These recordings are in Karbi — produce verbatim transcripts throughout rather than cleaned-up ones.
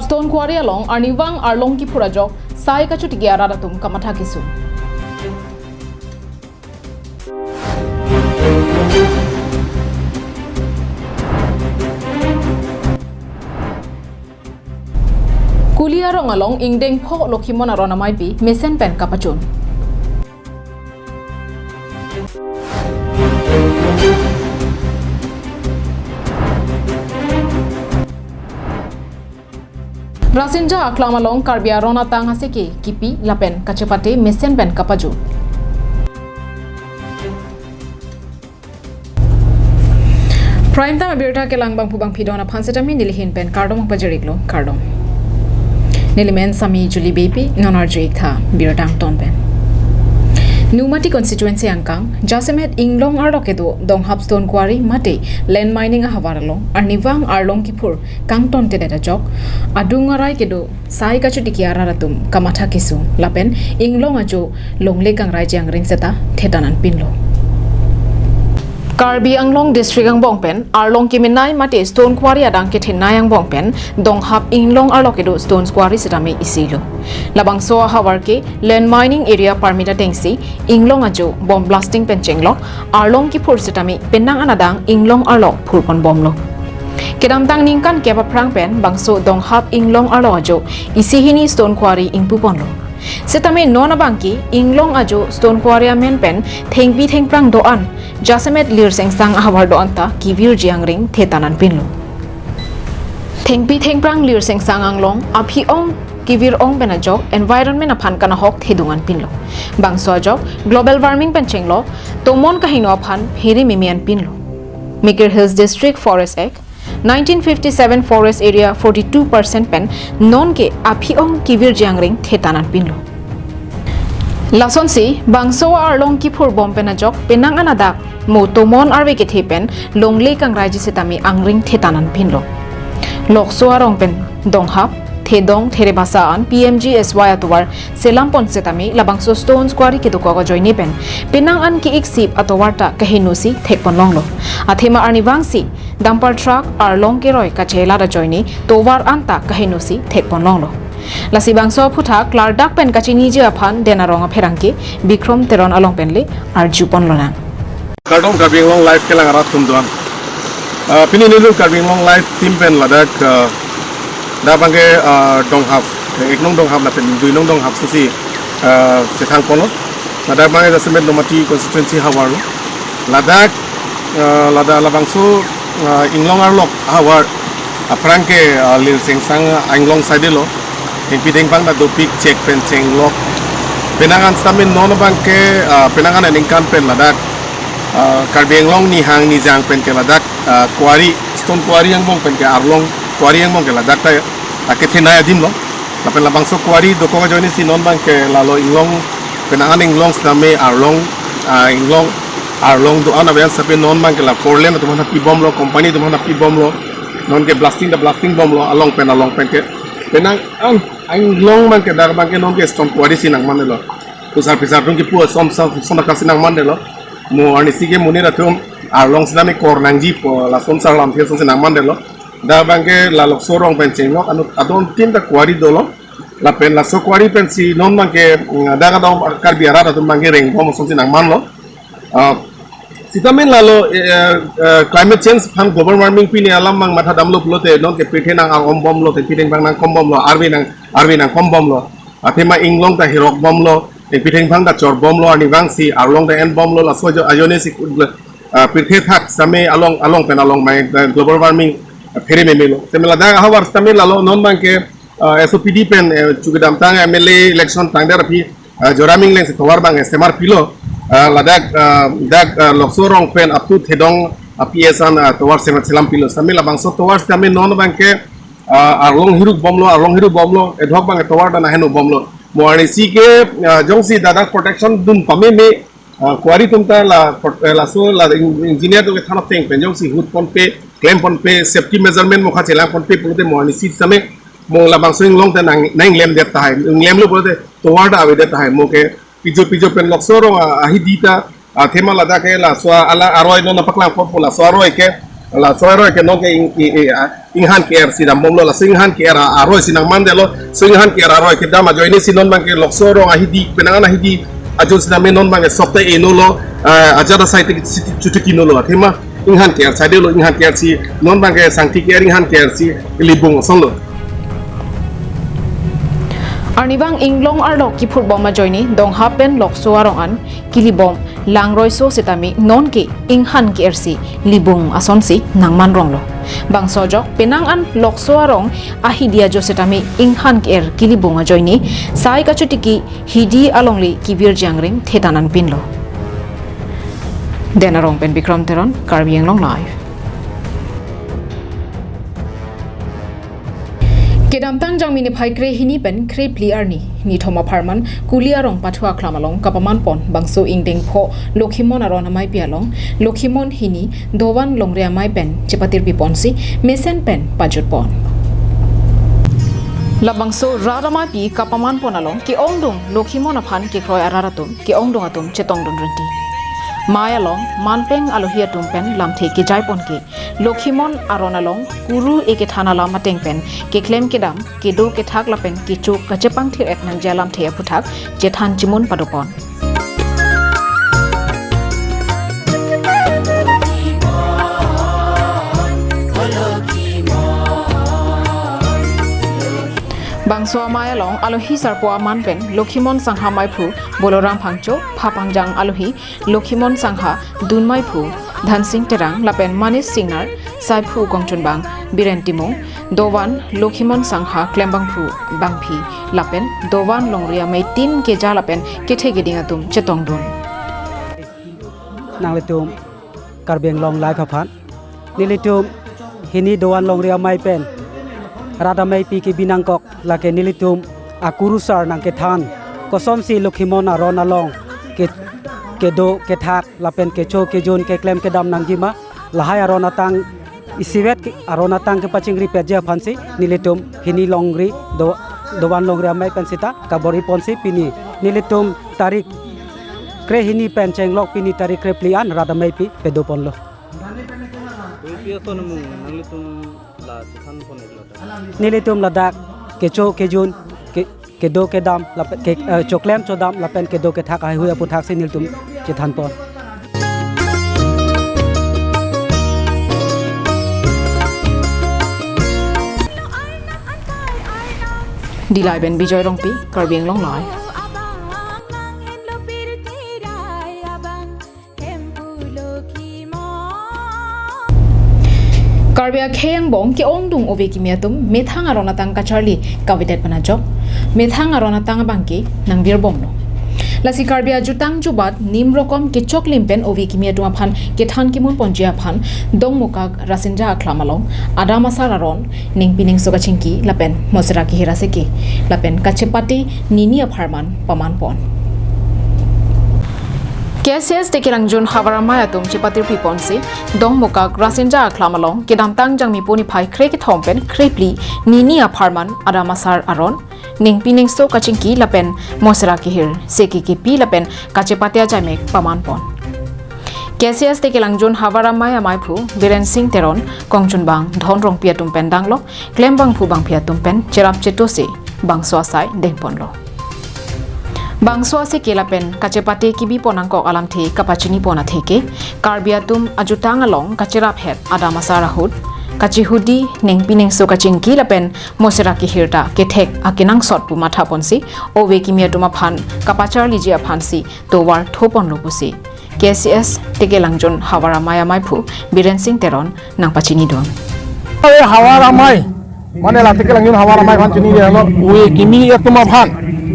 Stone Quarry along arnivang arlong kiphur ajok sai kachotiki arat atum kamatha kesung. Kuli arong along ingdeng pho Lokhimon aron ameipi mesen pen kapachun. Rasinja aklam along Karbi aron atang aseke kipi lapen kachepate mesen pen kapaju. Prime Time abirta kelang bangphu bangphi don aphan setame nelihin pen kardom pajirlo, kardom. Nelimen Sami Julie Beypi, non arju-ik tha birta angton pen. Nomati constituency angkang, jasemet inglong arlo kedo Donghap Stone Quarry mate land mining ahavar along arnivang arlong kiphur kangtontedet ajok, adung arai kedo sai kachotiki arat atum kamatha kesung lapen inglong ajo longle kangraiji angring seta thetan anpinlo. Karbi Anglong district angbong pen arlong kemenei mate Stone Quarry adang kethenei angbong pen Donghap inglong arlo kedo Stone Quarry setame isilo. Labangso ahavar ke land mining area permit atengsi inglong ajo bomb blasting pen chenglok arlong kiphur setame penang an adang inglong arlo phurponbomlo. Kedamtang ningkan kep aphrang pen bangso Donghap inglong arlo ajo isi hini Stone Quarry ingpuponlo. Setame non abangke inglong ajo Stone Quarry amen pen thengpi thengphrang do-an, jasemet Lirsengsang ahavar do-an ta kevirji angring thetan anpinlo. Thengpi thengphrang Lirsengsang anglong aphi-ong kevir-ong pen ajok environment aphan kanahok thedung anpinlo. Bangso ajok global warming pen chenglok tomon kahingno aphan phere meme anpinlo. Mikir Hills District Forest Act nineteen fifty-seven forest area forty-two percent pen nonke aphi-ong kevirji angring thetan anpinlo. Lasonsi bangso arlong kiphurbom pen ajok penang an adak mo tomon arve kethe pen longle kangraiji setame angring thetan anpinlo. Lokso arong pen Donghap, Thedong, Therebasa an P M G S Y atovar selampon setame labangso Stone Quarry kedokok ajoine pen penang an ke-ik sip atovar ta kahenosi thekponlonglo. Athema arnivangsi dumper truck arlong keroi kachelat ajoine tovar an ta kahenosi thekponlonglo. Lasi bangso aphuthak klardak pen kachiniji aphan Den Arong apherangke Bikrom Teron along penle arjuponlonang. Kardom Karbi Anglong Live kelang arat atum doan. Ah, pini nelitum Karbi Anglong Live team pen ladak, ah, dak abangke, ah, Donghap, eh, ek nong Donghap lapen dui nong Donghap si, ah, chethangponlo. Ladak abangke jasemet Nomati constituency havarlo. Ladak, ah, ladak labangso, ah, inglong arlo ahavar aphrang ke, ah, Lirsengsang inglong side lo. Thengpi thengphrang ta dopik chek pen chenglok. Penang an setame non abangke, ah, penang an aningkan pen ladak, ah, Karbi Anglong nihang nijang pen ke ladak, ah, quarry, Stone Quarry angbong pen ke arlong quarry angbong ke ladak ta, ah, kethenei adim lo. Lapen labangso quarry dokok ajoine si non abangke lalo inglong, penang an inglong setame arlong, ah, inglong arlong do-an abe an setame non abangke la four lane atum aphan pibomlo, company atum aphan pibomlo. Nonke blasting ta blasting bomlo, along pen along pen ke. Penang an inglong abangke dak abangke nonke Stone Quarry si nangmanlo. Tusar pisar atum kipu ason son son akasi nangmanlo. Mo arnisi ke monit atum arlong setame kor nangjipo, lason sar lamthe ason si nangmanlo. Dak abangke la Lokso arong pen chenglok anu adon tin ta quarry dolo. Lapen laso quarry pensi non abangke, mm, dak adong Karbi arat atum abangke rengbom ason si nangmanlo. Ah, setame lalo, eh, eh, climate change aphan global warming pini alam abang mathadamlo pulote nonke pirthe nang-ang-ombomlo, thengpi thengphrang nangkombomlo, arve nang, arve nangkombomlo. Athema inglong ta hirokbomlo, thengpi thengphrang ta chorbomlo, arnivangsi arlong ta enbomlo, laso ajo-, ajoine si, ah, pirthe thak setame along, along pen along mai, eh, global warming, ah, phere memelo. Setame ladak ahavar setame lalo non abangke, ah, S O P D pen, eh, chukidamtang M L A election tangdet aphi, ah, Joyram Engleng si tovar abang, eh, semar pilo. Ah, ladak, ah, dak, ah, Lokso arong pen up to Thedong, ah, P S an, ah, tovar semat selam pilo. Setame labangso tovar setame non abangke, ah, arlong hirukbomlo, arlong hirukbomlo, edhok abang tovar ta naheno bomlo. Mo arnisi ke, ah, jongsi dak dak protection dun pameme, ah, quarry atum ta la, eh, laso la en-, engineer atum ke than ateng pen jongsi hutponpe, klemponpe, safety measurement mokha chelangponpe pulote mo arnisi setame mo labangso inglong ta nang, nanglemdet tahai, inglemlo pulote tovar ta avedet tahai, mo ke pijo pijo pen Lokso arong a, ahidi ta, athema ladak ke laso ala aroi non paklangponpo, laso aroi ke, Laso aroi ke non ke ing, ing, ing, ah, inghan ke-er si dambomlo, laso inghan ke-er a-, aroi si nangmandetlo, so inghan ke-er aroi kedam ajoine si non abang ke Lokso arong ahidi, penang an ahidi ajo si dam non abang ke sokte enolo, ah, ajat asai te chuti, chuti kinolo, athema inghan ke-er si dolo, inghan ke-er si non abang ke sangti ke-er inghan ke-er si libung asonlo. Arnivang inglong arlo kiphutbom ajoine Dongha pen Lokso arong an kilibom langroiso setame non ke inghan ke-er si libung asonsi nangmanronglo. Bangso ajok penang an Lokso arong ahidi ajo setame inghan ke-er kilibung ajoine sai kachotiki hidi alongle kevir jangring thetan anpinlo. Den Arong pen Bikram Teron, Karbi Anglong Live. Kedamtang Jangmi niphai krehini pen krephli arni, nithom apharman Kuli arong Pathu Akhlam along kapamanpon bangso ingdeng pho Lokhimon aron ameipi along Lokhimon hini Dovan Longri amei pen chepatirpiponsi mesen pen pajutpon. Labangso rat ameipi kapamanpon along ke-ongdung Lokhimon aphan kekroi arat atum, ke-ongdung atum chetongdun rinti. Mei along manpeng alohi atum pen lamthe kejaipon ke Lokhimon aron along kuru ekethan alam ateng pen keklem kedam, kedo kethak lapen kecho kachepangthir-et nangji alamthe aphuthak chethan chimun padopon. Bangso amei along alohi sarpo aman pen Lokhimon sangha meiphu Boloram Phangcho, phapangjang alohi Lokhimon sangha dunmeiphu Dhansing Terang lapen Manish Singnar, saiphu kongchunbang Biren Timung, Dovan Lokhimon sangha klembangphu bangphi lapen Dovan Longri amei tin keja lapen kethe keding atum chetongdun. Nanglitum Karbi Anglong Live aphan. Nelitum hini Dovan Longri amei pen rat ameipi kebi nangkok, lake nelitum akurusar nangkethan kosonsi Lokhimon aron along ke, kedo kethak lapen kecho kejun keklem kedam nangjima, lahai aron atang isivet ke, aron atang kepachingripetji aphansi nelitum hini Longri Do, Dovan Longri amei pen sita kabor-iponsi pini nelitum tarik krehini pen chenglok pini tarik krephli an rat ameipi padoponlo. Kopi ason mung nanglitum la chethanpon-iklo ta? Nelitum ladak kecho kejun ke, kedo kedam lapen ke, eh, choklem chodam lapen kedo kethak haihui aphuthaksi nelitum chethanpon. Dillai pen Bijoy Rongpi, Karbi Anglong Live. Karbi akhei angbong ke-ongdung ove kimi atum methang aron atang kacharli kavedet pen ajok methang aron atang abangke nangvirbomlo. Lasi Karbi ajutang jubat nim rokom kechoklim pen ove kimi atum aphan kethan kimun ponji aphan Dongmukak Rasinja Akhlam along Adam Asar aron, Ningpi Ningso Kachingki lapen Mosera Kehir aseke lapen kachepate nini apharman pamanpon. K C S Tekelangjun havar amei atum chepatirpiponsi Dongmukak Rasinja Akhlam along kedamtang Jangmi niphai krekethom pen krephli nini apharman Adam Asar aron, Ningpi Ningso Kachingki lapen Mosera Kehir seke kepi lapen kachepate ajaimek pamanpon. K C S Tekelangjun havar amei ameiphu Biren Singh Teron, kongchunbang Dhon Rongpi atum pen danglo, klembangphu bangphi atum pen cherap chetose bangso asai dengponlo. Bangso aseke lapen kachepate kebipon nangkok alamthe kapachinipon atheke, Karbi atum ajutang along kacheraphet Adam Asar ahut kachihudi Ningpi Ningso Kachingki lapen Mosera Kehir ta kethek akenangsot pu mathaponsi ove kimi atum aphan kapacharliji aphansi tovar thoponlo pusi K C S Tekelangjun havar amei ameiphu Biren Singh Teron nangpachinidun. Ei havar amei, mane la Tekelangjun havar amei aphan chinidetlo, ove kimi atum aphan,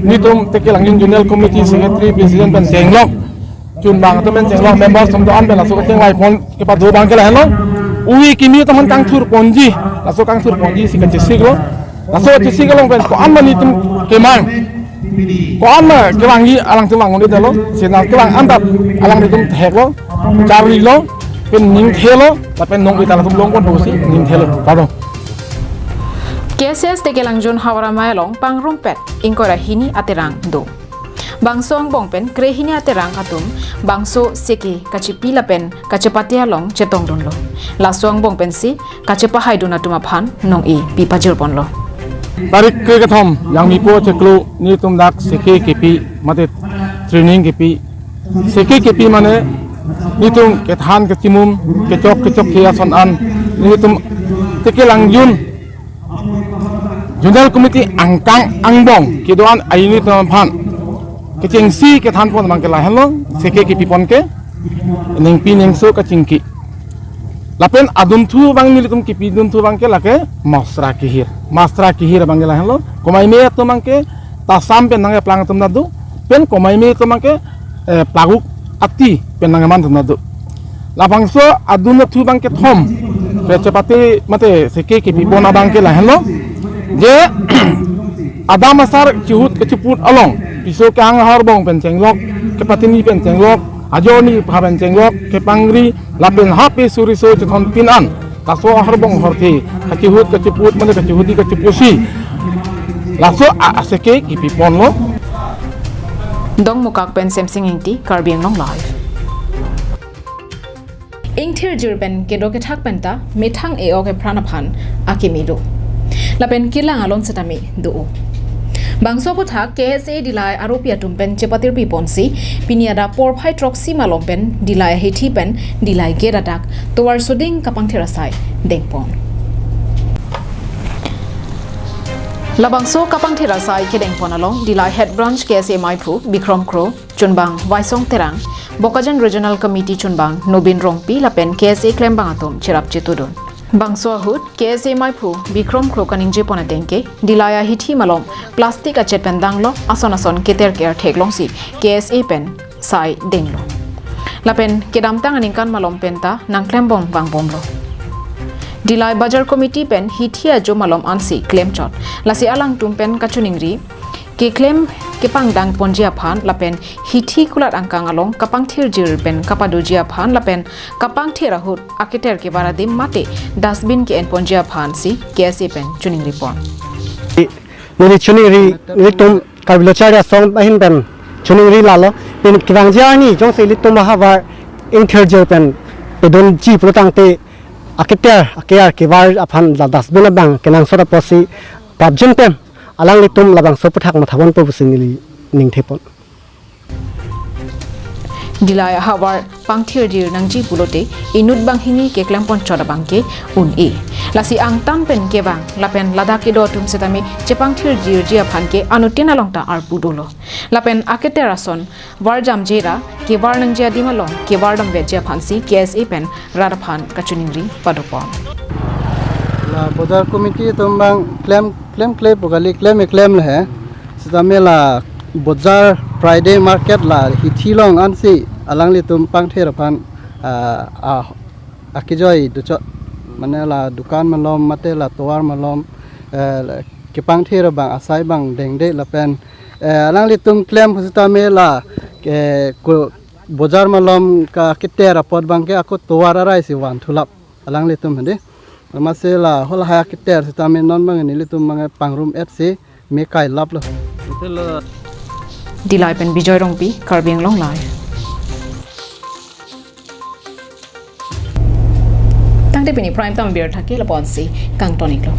nelitum Tekelangjun Zonal Committee Secretary, President pen chenglok, chunbang atum pen chenglok, members atum do-an pen laso kecheng laipon kepado abangke lahenlo, ove kimi atum aphan kangthurponji, laso kangthurponji si kachesiklo, laso kachesik along pen ko-an ma nelitum kemang, ko-an ma kevangji alangtum vang-un-edetlo, si nangkevang an ta alanglitum theklo, charlilo, pen ningthelo, lapen nong kita latum longpon pusi ningthelo. Kardom. K C S Tekelangjun havar amei along pangrumpet ingkoi ra hini aterang do. Bangso angbong pen krehini aterang atum bangso seke kachipi lapen kachepate along chetongdunlo. Laso angbong pensi kachepahaidun atum aphan nong-e pi pajirponlo. Tarik kre kethom Yangmipo chiklo nelitum dak seke kepi mate training kepi. Seke kepi mane nelitum kethan kechimum kechok kechok ke ason an nelitum tekelangjun Zonal Committee angkang angbong kedo-an aini atum aphan kechengsi kethanpon abang ke lahenlo, seke kepipon ke ningpi ningso kachingki. Lapen adunthu abang nelitum kepidun thu abang ke lake masra kehir. Masra kehir abang ke lahenlo. Komaime atum abang ke tasam pen nangkeplang atum ta do. Pen komaime atum abang ke, eh, plaguk ati pen nangkeman atum ta do. Labangso adun athu abang kethom kachepate mate seke kepipon abang ke lahenlo. Je adam asar chihut kachiput along piso kehang aharbong pen chenglok, kepatini pen chenglok, ajorni pha pen chenglok, kepangri lapen hape suriso chethon pin an laso aharbong ahorthe kachihut kachiput mane kachihut di kachipusi laso a, aseke kepiponlo. Dongmukak pen Semsing Ingti, Karbi Anglong Live. Ingthirjir pen kedo kethak penta methang e-ok epran aphan akimi do. Lapen kelang alon setame do. Bangso aphuthak K S A Dillai aropi atum pen chepatirpiponsi pini adap porphai throksi malom pen Dillai ahithi pen Dillai gate adak tovar soding kapangthir asai dengpon. Labangso kapangthir asai kedengpon along Dillai Head Branch K S A maiphu Bikrom Kro, chunbang Waisong Terang, Bokajan Regional Committee chunbang Nobin Rongpi lapen K S A klembang atum cherap chetudun. Bangso ahut K S A maiphu Bikrom Kro kaningjepon ateng ke, Dillai ahithi malom plastic achet pen danglo, ason ason keter ke-er theklongsi K S A pen sai denglo. Lapen kedamtang aningkan malom penta nangklembom vangbomlo. Dillai Bajar Committee pen hithi ajo malom ansi klemchot. Lasi alangtum pen kachiningri keklem kepangdang ponji aphan lapen hithi kulat angkang along kapangthirjir pen kapadoji aphan lapen kapangthir ahut aketer kevar adim mate dustbin ke-enponji aphansi K S A pen chiningripon. Neli chiningri, nelitum Karbi Lo Charli Asong ahin pen chiningri lalo, pen kevangji arni jongsi ilitum ahavar ingthirjir pen pedunji pulotangte aketer, aketer kevar aphan la dustbin abang kenangsot apotsi prapjin pen alanglitum labangso aphuthak mathaponpo pusi neli ningthepon. Dillai ahavar pangthirjir nangji pulote inut banghini keklempon chot abang ke un-e. Lasi angtan pen kevang lapen ladak kedo atum setame chepangthirjirji aphan ke anuttin along ta arpu dolo. Lapen aketer ason varjamje ra kevar nangji adim along kevardamvetji aphansi K S A pen rat aphan kachiningri padopon. La Bajar Committee atum abang klem, klemkle pu kali, klem-e klemlo he. Setame la Bajar Friday Market la hithi along ansi alanglitum pangthir aphan, ah, ah, akejoi dochot. Mane la dukan malom mate la tovar malom, eh, kepangthir abang asai abang dengde lapen, eh, alanglitum klem pu setame la, eh, ko Bajar malom ka keter apot abang ke ako tovar arai si van thulap alanglitum hadi. Amatsi la halahai aketer setame non abang nelitum abang pangrum-etsi me kailaplo. Dillai pen Bijoy Rongpi, Karbi Anglong Live. Tangte pini prime time birta ke lapu-ansi kangton-iklo.